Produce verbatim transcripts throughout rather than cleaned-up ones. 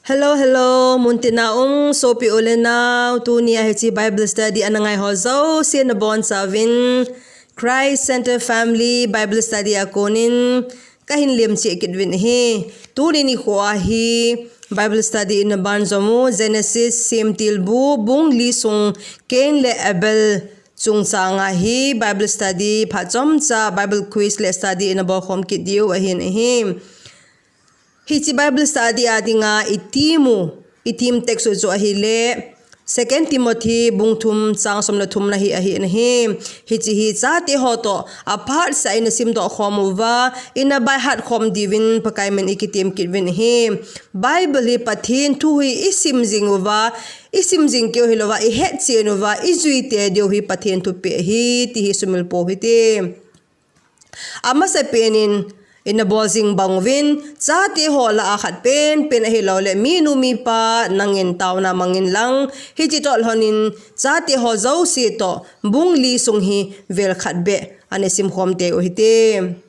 Hello, hello, muntina um sopi u le nau, tuni a hiche Bible study ana ngai ho jouse nabonchauvin Christ Center Family Bible Study a konin kahin lemcheh kit uvin ahi. Tuni nikho a hi Bible study ina banjom u Genesis semtilbu bung li sung Cain le Abel chungchang a hi Bible study phat chomcha Bible quiz le study ina bolkhom kit diu ahin ahi. Hiche Bible study a dinga i theme u, i theme text u chu ahile Second Timothy bung thum chang som le thum na hi ahi ahi. Hiche hi chate ho toh aphat seh a ina simdoh khom uva, ina by heart khom diuvin Pakai min i kitem kit uvin ahi. Bible hi Pathen thu hi i sim jing uva, i sim jing keu hilouva, i hetchen uva, i juite diu hi Pathen thupeh ahi ti hi sumil pou hite. Amasapen in ina bol jing bang uvin, chate ho lah a khat penpen ahilouleh minu mipa nangin taona mangin lang, hiche toh lhonin chate ho jouse toh bung li sung hi vel khat beh ana simkhom tei u hite.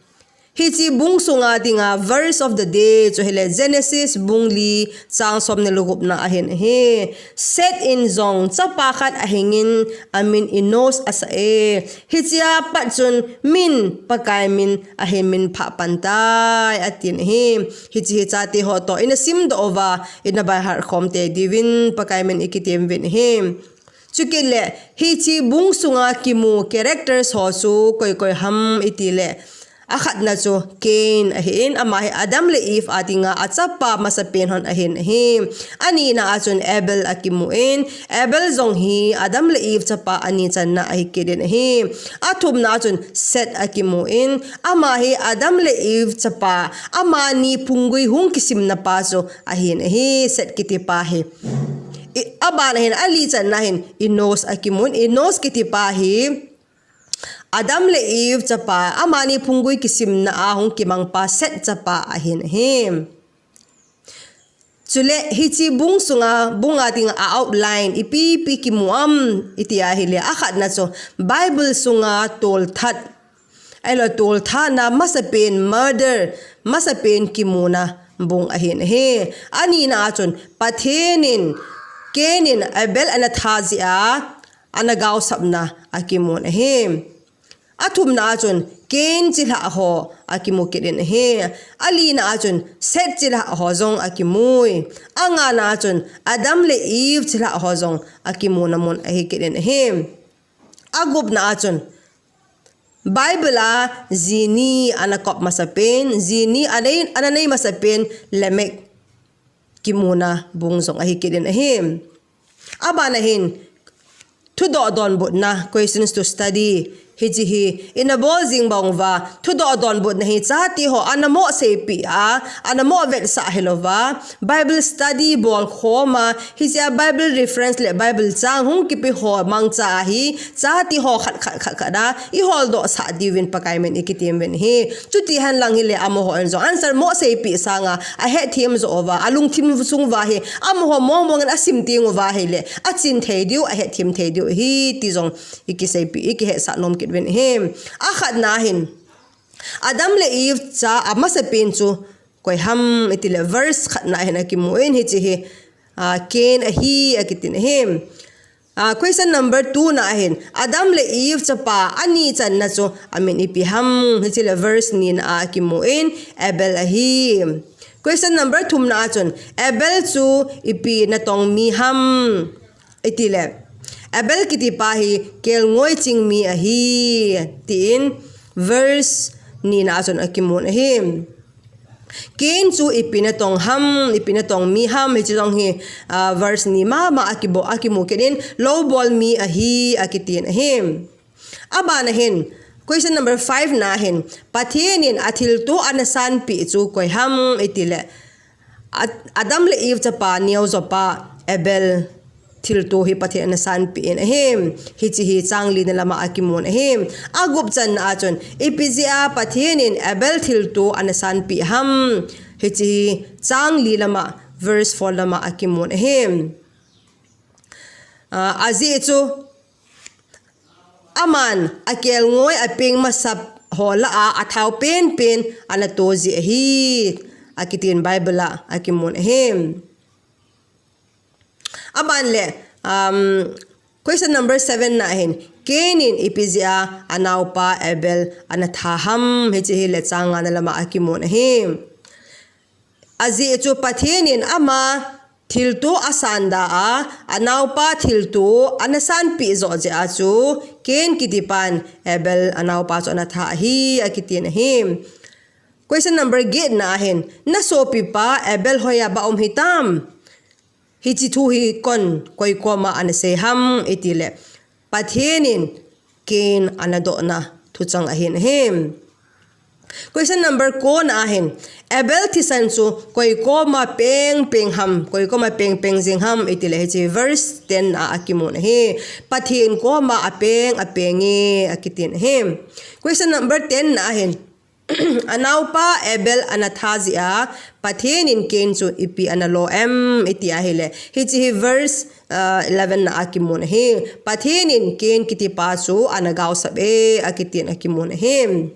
Hiche bung sunga dinga verse of the day chu ahile Genesis bung li chang som ni le gup na ahin ahi. Seth in jong chapa khat ahingin amin Enosh asah e. Hichea pat chun min Pakai min ahin min phah pan tai atin ahi. Hiche hi chate ho toh ina simdoh uva, ina by heart khom tei diuvin Pakai min i kitem uvin ahi. Chukit le, hiche bung sunga kimu characters ho chu koi koi ham i ti le, akhatna chu Cain ahin, ama hi Adam le Eve a dinga achapa masapen hon ahin ahi. Anina a chun Abel akimun, Abel jong hi Adam le Eve chapa ani channa ahi kit in ahi. Athumna a chun Seth akimun, ama hi Adam le Eve chapa, amani phunggui hung kisimna pa chu ahin ahi, Seth kiti pa hi. I, abana hin, ali channa hin Enosh akimun, Enosh kiti pa hi Adam le Eve chapa, amani phunggui kisimna a hung kimang pa Seth chapa ahin ahi. Chule hiche bung sunga, bunga dinga outline ipi ipi kimu am i ti ahile, akhatna chu Bible sunga tolthat, ahilou tolthatna masapen, murder, masapen kimuna bung ahin ahi. Anina a chun Pathen in Cain in Abel ana that jeh a ana gaosapna akimun ahi. Athumna a chun Cain chilhah ho akimu kit in ahi. Alina a chun Seth chilhah ho jong akimui. Angana a chun Adam le Eve chilhah ho jong akimuna mun ahi kit in ahi. Agupna a chun Bible a jini ana kop masapen, jini anei, ana nei masapen Lamech kimuna bung jong ahi kit in ahi. Abana hin, thudoh donbutna, questions to study, hiche hi ina bol jing bang uva, thudoh donbutna hi chate ho ana mo seipeh a, ana mo vetsah hilouva, Bible study bolkhom a, hichea Bible reference le Bible chang hung kipe ho mangcha a hi, chate ho khat khat khat khat a i holdoh sah diuvin Pakai min i kitem uvin ahi. Chuti henlang hile amaho in jong answer mo seipeh sanga ahetthem joh uva, alungthim sung uva hi amaho mong mong in asim teng uva ahile achin thei diu, ahetthem thei diu ahi ti jong i kiseipeh, i kihetsah nom kit uvin ahi. Akhatna hin Adam le Eve cha amasapen chu koi ham i ti le, verse khatna hin akimun, hiche hi, ah, Cain ahi akitin ahi. Ah, question number two na a hin, Adam le Eve chapa ani channa chu amin ipi ham, hiche le verse nina a akimun, Abel ahi. Question number thumna a chun, Abel chu ipi natong mi ham i ti le, Abel kiti pa hi kelngoi ching mi ahi, tin verse nina a chun akimun ahi. Cain chu ipi natong ham, ipi natong mi ham, hiche jong hi, ah, verse ni mama a kibo, akimu kit in, loubol mi ahi, akitin ahi. Abana hin, question number five na hin, Pathen in athilto ana sanpeh chu koi ham i ti le, A-, Adam le Eve chapa neojopa Abel thilto hi Pathen in ana sanpeh in ahi. Hiche hi chang lina lama akimun ahi. Agup channa a chun, ipi jeh a Pathen in Abel thilto ana sanpeh ham, hiche hi chang li lama, verse four lama akimun ahi. Ah, ajeh chu, aman akelngoi apeng masa ho lah a athao penpen ana to jeh ahi, akitin Bible a akimun ahi. Aban le, um, question number seven na hin, Cain in ipi jeh a anaopa Abel ana tha ham, hiche hi le chang nga na lama akimun ahi. Ajeh chu Pathen in ama thilto asan da a, anaopa thilto ana sanpi jo jeh a chu, Cain kitipan Abel anaopa chu ana tha ahi, akitin ahi. Question number get na hin, na sopipa Abel hoiya ba um hitam? Hiche thu hi kon, koi koma ana sei ham iti le, Pathen in Cain ana dohna thuchang ahin ahi. Question number ko na hin, Abel thisan chu koi koma peng peng ham, koi koma peng peng jing ham iti le, hiche verse ten a akimun ahi. Pathen koma apeng apeng e, akitin ahi. Question number ten na hin, anaopa Abel ana tha jeh a, Pathen in Cain chu ipi ana lo em, iti ahile, hiche hi verse, uh, eleven na akimun ahi. Pathen in Cain kitipa chu ana gaosap e, akitin akimun ahi.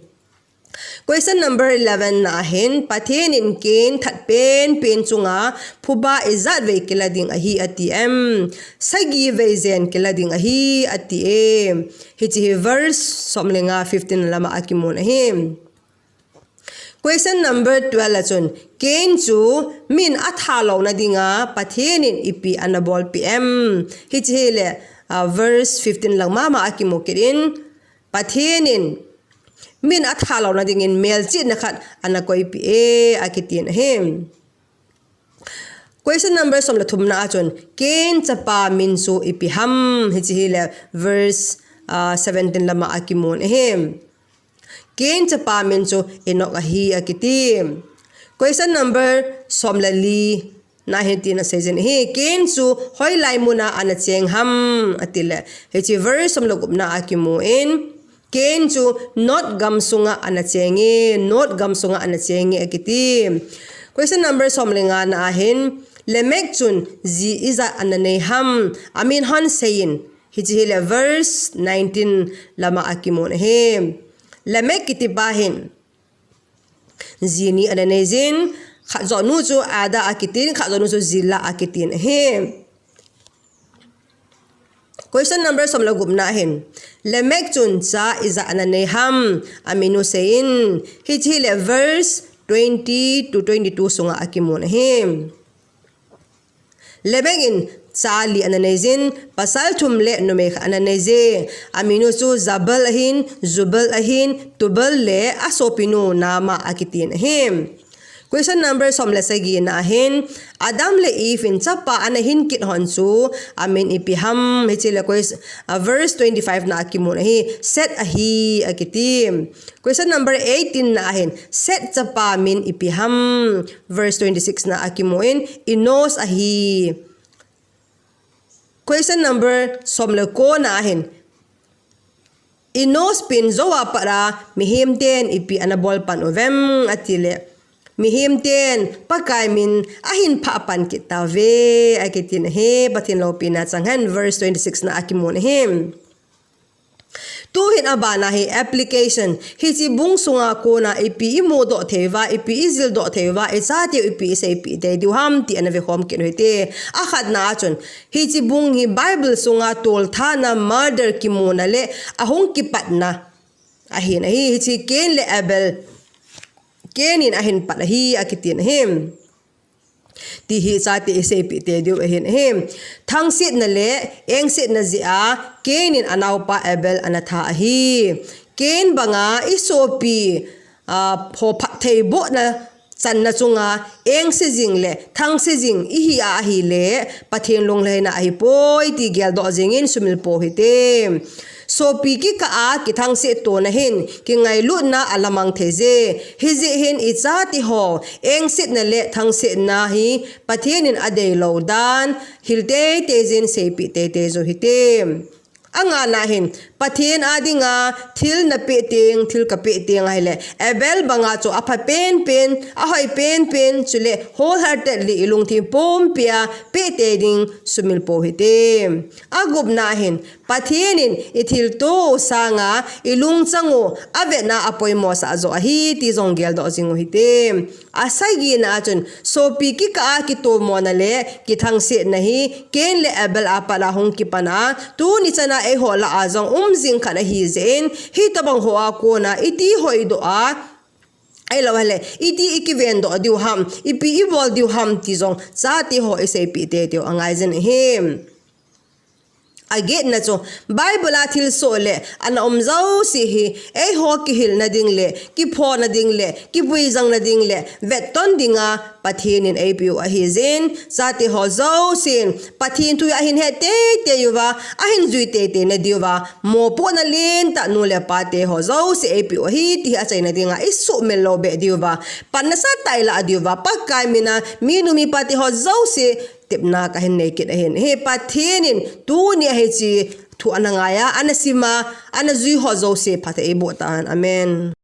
Question number eleven na hin, Pathen in Cain that pen pen chunga phuba ijat vei kila ding ahi ati em? Sagi vei jen kila ding ahi ati e. Hiche hi verse som le nga, fifteen lama akimun ahi. Question number twelve a chun, Cain chu min atha louna dinga Pathen in ipi ana bolpi em? Hiche hi le, uh, verse fifteen lang mama akimu kit in, Pathen in min atha louna dingin melchihna khat ana koipi e, akitin ahi. Question number som le thum na a chun, Cain chapa min chu ipi ham? Hiche hi le verse, uh, seventeen lama akimun ahi. Cain chapa min chu Enoch ahi akiti. Question number som le li na hin tin asei jin ahi. Cain chu hoilai muna ana cheng ham ati le, hiche verse som le gup na akimun, Cain chu Nod gam sunga ana cheng e, Nod gam sunga ana cheng e akiti. Question number som le nga na hin, Lamech chun ji ijat ana nei ham, amin hon seiyin. Hiche hi le verse nineteen lama akimun ahi. Lamech kitipa hin ji ni ana nei jin, khat jo nu chu Adah akitin, khat jo nu chu Zillah akitin ahi. Question number som le gup na hin, Lamech chun cha ijat ana nei ham, amin u seiyin. Hiche hi le verse twenty to twenty-two sunga akimun ahi. Lamech in cha li ana nei jin, pasal thum le numei khat ana nei je. Amin u chu Jabal ahin, Jubal ahin, Tubal le asopinu Naamah akitin ahi. Question number som le sagi na hin, Adam le Eve in chapa ana hin kit hon chu amin ipi ham? Hiche le ques-, a, verse twenty-five na akimun ahi, Seth ahi akiti. Question number eighteen na hin, Seth chapa min ipi ham? Verse twenty-six na akimun, Enosh ahi. Question number som le ko na hin, Enosh pen jou a pat a mihem ten ipi ana bol pan uvem ati le, mihem ten Pakai min ahin phah pan kit tauve akitin ahi. Pathen loupina chang hen, verse twenty-six na akimun ahi. Tuhin abana hi application. Hiche bung sunga kona ipi imu doh thei uva, ipi ijil doh thei uva, ichate u ipi iseipi tei diu ham ti ana vekhom kit u hite. Akhatna a chun, hiche bung hi Bible sunga tolthana, murder kimuna le ahung kipatna ahin ahi. Hiche Cain le Abel, Cain in ahin pat ahi akitin ahi. Ti hi ichate iseipi tei diu ahin ahi. Thangsetna le engsetna jeh a Cain in anaopa Abel ana tha ahi. Cain banga isopi, a, phoh phatthei bohna channa chunga engse jing le thangse jing ihi a ahile Pathen lunglhaina ahipoi ti geldoh jingin sumil pou hite. Sopi kikah a kithangset tona hin kingailutna alamang thei je. Hijeh hin ichate ho engsetna le thangsetna hi Pathen in adeilou dan hil teitei jin seipi teitei jou hite. Angana hin, Pathen a dinga thil napeh teng, thil kapeh teng ahile, Abel banga chu apha penpen, ahoi penpen, chule wholeheartedly ilungthim pumpia peh tei ding sumil pou hite. Agupna hin, Pathen in ithilto sanga ilungchang u avetna apoimo sah joh ahi ti jong geldoh jing u hite. Asagina a chun, sopi kikah a kitomona le kithangsetna hi Cain le Abel a pat a hung kipan a, tuni chana eiho lah a jong um jing khat ahi jeh in, hitobang ho a kona iti hoidoh a, ahilou hile, iti ikivendoh diu ham, ipi ibol diu ham ti jong chate ho iseipeh teitei u angaijin ahi. Agetna chu, Bible a thilsoh le ana um jouse hi eiho kihilna ding le, kiphona ding le, kipuijangna ding le, vetton dinga Pathen in eipeh u ahi jeh in, chate ho jousen Pathen thu ahin he teitei uva, ahin jui teitei na diuva, mopohna lentah nu le pate ho jouse eipeh u ahi ti hi achaina dinga isuhmil lou beh diuva, pan nasatah ilah diuva, Pakai mina minu mipate ho jouse tepna kahin nei kit ahin. Hi Pathen in tuni a hiche thu ana ngai a, ana sim a, ana jui ho jouse phatthei eiboh tahen. Amen.